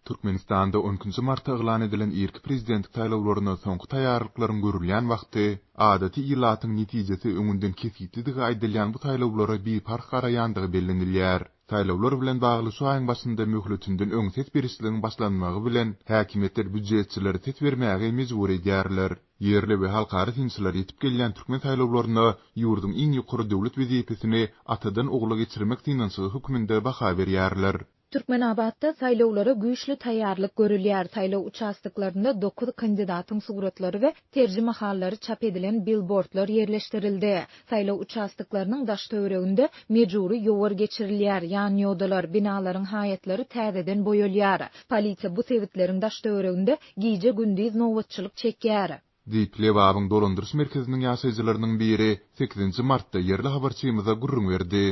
Türkmenistanda on ikinji martda yglan edilen irki prezidentlik saýlawlaryna soňky taýýarlyklaryň görülýän wagty, adaty ilatyň netijesi öňünden kesgitlidigi aýdylýan bu saýlawlara biparh garaýandygy bellenilýär. Saýlawlar bilen bagly şu aýyň başynda möhletinden öň ses berişligiň başlanmagy bilen, häkimiýetler býujetçileri ses bermäge mejbur edýärler. Ýerli we halkara synçylar ýetip gelýän türkmen saýlawlaryna ýurduň iň ýokary döwlet wezipesini atadan ogla geçirmek synanyşygy hökmünde baha berýärler. Türkmenabatda saýlawlara güýçli taýýarlyk görülýär. Saýlaw uçastoklarynda dokuz kandidatyň suratlary we terjimehallary çap edilen bilbordlar ýerleşdirildi. Saýlaw uçastoklarynyň daş-töwereginde mejbury ýowar geçirilýär, ýanýodalar, binalaryň haýatlary täzeden boýalýar. Polisiýa bu sebitleriň daş-töwereginde gije-gündiz nobatçylyk çekýär. Diýip, Lebabyň dolandyryş merkeziniň ýaşaýjylarynyň biri sekizinji martda ýerli habarçymyza gürrüň berdi.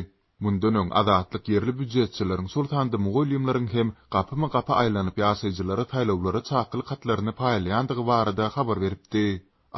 Mundan öň, Azatlyk ýerli býujetçileriň, şol sanda mugallymlaryň hem gapyma-gapy aýlanyp ýaşaýjylara saýlawlara çakylyk hatlaryny paýlaýandygy barada habar beripdi.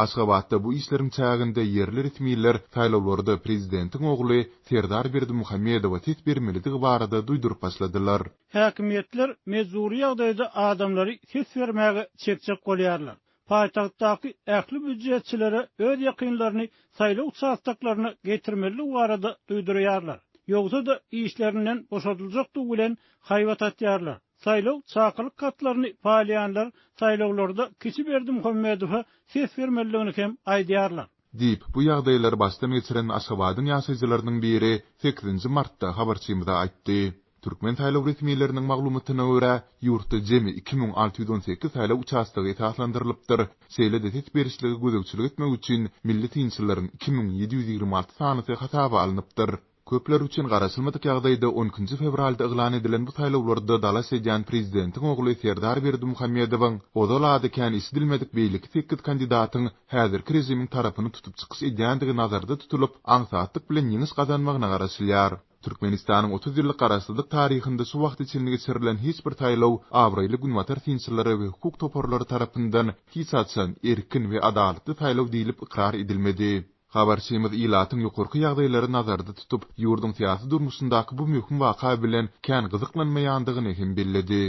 Aşgabatda bu işleriň çäginde ýerli resmiler saýlawlarda prezidentiň ogly Serdar Berdimuhamedowa ses bermelidigi barada duýduryp başladylar. Häkimiýetler mejbury ýagdaýda adamlary ses bermäge çekjek bolýarlar. Paýtagtdaky ähli býujetçilere öz ýakynlaryny saýlaw uçastoklaryna getirmelidigi barada duýdurýarlar. Ýogsa-da işlerinden boşadyljakdygy bilen haýbat atýarlar. Saýlaw çakylyk hatlaryny paýlaýanlar saýlawlarda kiçi Berdimuhamedowa ses bermelidigini hem aýdýarlar. Diýip, bu ýagdaýlary başdan geçiren Aşgabadyň ýaşaýjylarynyň biri sekizinji martda habarçymyza aýtdy. Türkmen saýlaw resmileriniň maglumatyna görä, ýurtda jemi 2618 saýlaw uçastogy esaslandyrylypdyr, şeýle-de ses berişlige gözegçilik etmek üçin milli synçylaryň 2726 sanysy hasaba alnypdyr. Köpler üçin garaşylmadyk ýagdaýda on ikinji fewralda yglan edilen bu saýlawlarda dalaş edýän prezidentiň ogly Serdar Berdimuhamedowyň ozal ady kän eşidilmedik beýleki sekiz kandidatyň häzirki režimiň tarapyny tutup çykyş edýändigi nazarda tutulyp, aňsatlyk bilen ýeňiş gazanmagyna garaşylýar. Türkmenistanyň 30 ýyllyk garaşsyzlyk taryhynda şu wagta çenli geçirilen hiç bir saýlaw abraýly günbatar synçylary we hukuk toparlary tarapyndan hiç haçan erkin we adalatly saýlaw diýlip ykrar edilmedi. Habarçymyz ilatyň ýokarky ýagdaýlary nazarda tutup, ýurduň syýasy durmuşyndaky bu möhüm waka bilen kän gyzyklanmaýandygyny hem belledi.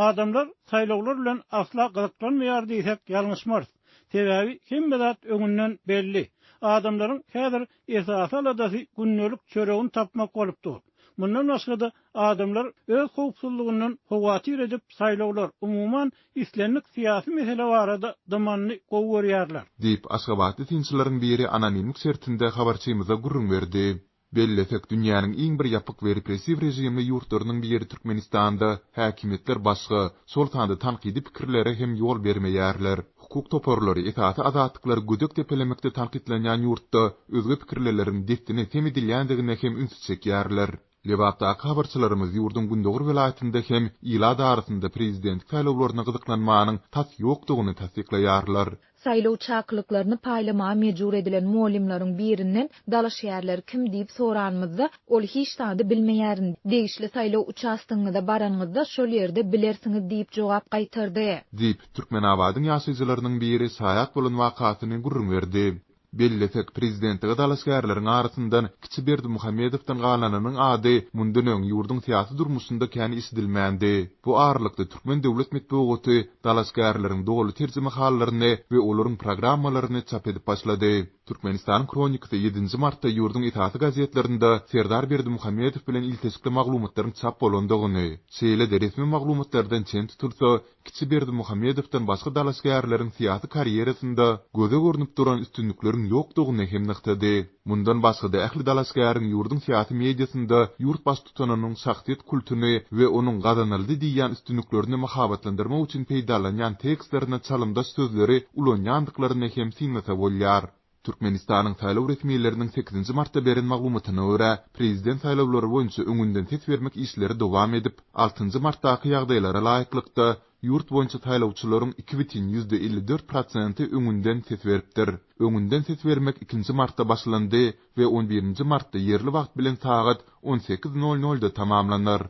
Adamlar saýlawlar bilen asla gyzyklanmaýar diýsek ýalňyşmarys. Sebäbi hemme zat öňünden belli. Adamlaryň häzir esasy aladasy gündelik çöregini tapmak bolup dur. Mundan başga-da, adamlar öz howpsuzlygyndan howatyr edip saýlawlar, umuman, islendik syýasy mesele barada dymanyny gowy görýärler. Diýip, aşgabatly synçylaryň biri anonimlik şertinde habarçymyza gürrüň berdi. Bellesek, dünýäniň iň bir ýapyk we repressiw režimli ýurtlarynyň biri Türkmenistanda häkimiýetler başga, şol sanda tankydy pikirlere hem ýol bermeýärler. Hukuk toparlary esasy azatlyklary gödek depelemekde tankytlanýan ýurtda özge pikirlileriň dessine sem edilýändigine hem ünsi çekýärler. Lebapdaky habarçylarymyz ýurduň gündogar welaýatynda hem ilat arasynda prezidentlik saýlawlaryna gyzyklanmanyň tas ýokdugyny tassyklaýarlar. Saýlaw çakylyklaryny paýlamaga mejbur edilen mugallymlaryň birinden dalaşgärler kim diýip soranymyzda, ol hiç zady bilmeýärin, degişli saýlaw uçastogyňyza baranyňyzda şol ýerde bilersiňiz diýip jogap gaýtardy. Diýip, Türkmenabadyň ýaşaýjylarynyň biri şaýat bolan wakasyny gürrüň berdi. Bellesek, prezidentlige dalaşgärleriň arasyndan kiçi Berdimuhamedowdan galanynyň ady mundan öň ýurduň syýasy durmuşynda kän eşidilmändi. Bu aralykda türkmen döwlet metbugaty dalaşgärleriň doly terjimehallaryny we olaryň programmalaryny çap edip başlady. Türkmenistanyň Hronikasy ýedinji martda ýurduň esasy gazetlerinde Serdar Berdimuhamedow bilen ilteşikli maglumatlaryň çap bolandygyny, şeýle-de resmi maglumatlardan çen tutulsa, Kiçi Berdimuhamedowdan başga dalaşgärleriň syýasy karýerasynda göze görnüp duran üstünlikleriň ýokdugyny hem nygtady. Mundan başga-da ähli dalaşgäriň ýurduň syýasy mediasynda ýurt baştutanynyň şahsyýet kultuny we onuň gazanyldy diýýän üstünliklerini mahabatlandyrmak üçin peýdalanýan tekstlerine çalymdaş sözleri ulanýandyklaryny hem synlasa bolýar. Türkmenistanyň saýlaw resmileriniň sekizinji martda beren maglumatyna görä, prezident saýlawlary boýunça öňünden ses bermek işleri dowam edip, altynjy martdaky ýagdaýlara laýyklykda, ýurt boýunça saýlawçylaryň 2,54 prosenti öňünden ses beripdir. Öňünden ses bermek ikinji martda başlandy we on birinji martda ýerli wagt bilen sagat on sekiz nol nolda tamamlanar.